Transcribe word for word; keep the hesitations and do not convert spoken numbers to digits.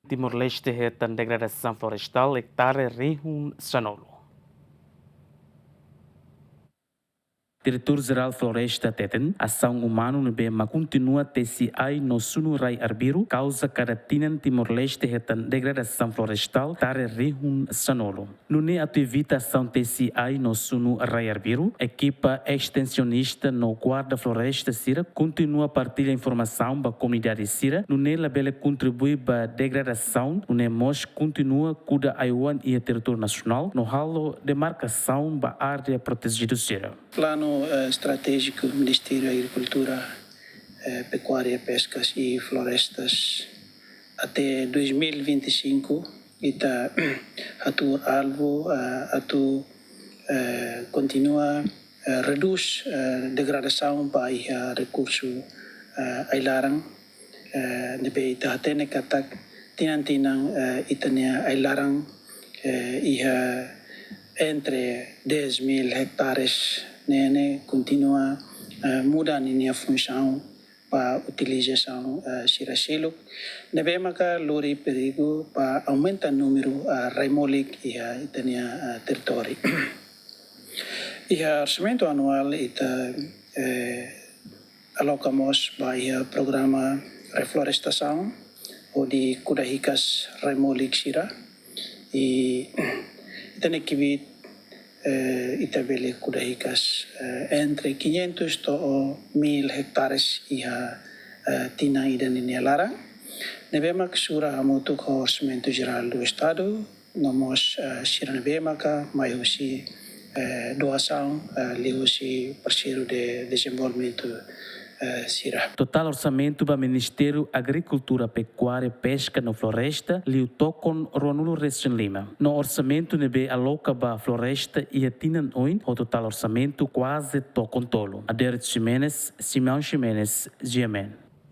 Timor-Leste hetan degradasaun florestal ektare rihun sanulu. Diretór Jerál Floresta hateten, asaun umanu ne'ebé mak kontinua tesi ai no sunu rai arbiru kauza kada tinan Timor-Leste hetan degradasaun florestal ektare rihun sanulu. Nune'e atu evita asaun tesi ai no sunu rai arbiru, ekipa estensionista no guarda floresta sira kontinua partilla informasaun ba komunidade sira, nune'e labele kontribui ba degradasaun, nune'e mós kontinua kuda ai-oan iha territóriu nasionál no halo demarkasaun ba área protejidu sira. Planu, eh, estratéjiku Ministériu Agrikultura, eh, Pekuária, Peskas i Florestas até dois mil e vinte e cinco, ita hatuur alvu, eh, atu, eh, kontinua, eh, redús, eh, degradasaun ba iha rekursu, eh, ai-laran, eh, ne'ebé ita hatene katak tinan-tinan, eh, ita-nia ai-laran, eh, iha entre dez mil hektares ne'e, ne'e kontinua, eh, muda ninia funsaun ba utilizasaun, eh, sira seluk, ne'ebé maka lori perigu ba aumenta númeru, eh, rai-molik iha ita-nia, eh, territóriu. Iha orsamentu anuál ita, eh, aloka mós ba iha programa reflorestasaun hodi kuda hikas rai-molik sira. I ita-nia kbiit, eh, ita bele kuda hikas, eh, entre quinhentos to'o mil hektares iha, eh, tinan ida ninia laran. Ne'ebé mak sura hamutuk ho Orsamentu Jerál do Estadu, no mós, eh, sira ne'ebé maka mai husi, eh, doasaun, eh, liuhusi parseiru de dezenvolvimentu, eh, sira. Totál orsamentu ba Ministériu Agrikultura, Pekuária, Peska no Floresta liu tokon ruanulu resin lima. No orsamentu ne'ebé aloka ba floresta iha tinan oin ho totál orsamentu kuaze tokon tolu. Adérito Ximenes, Simão Ximenes, G M N.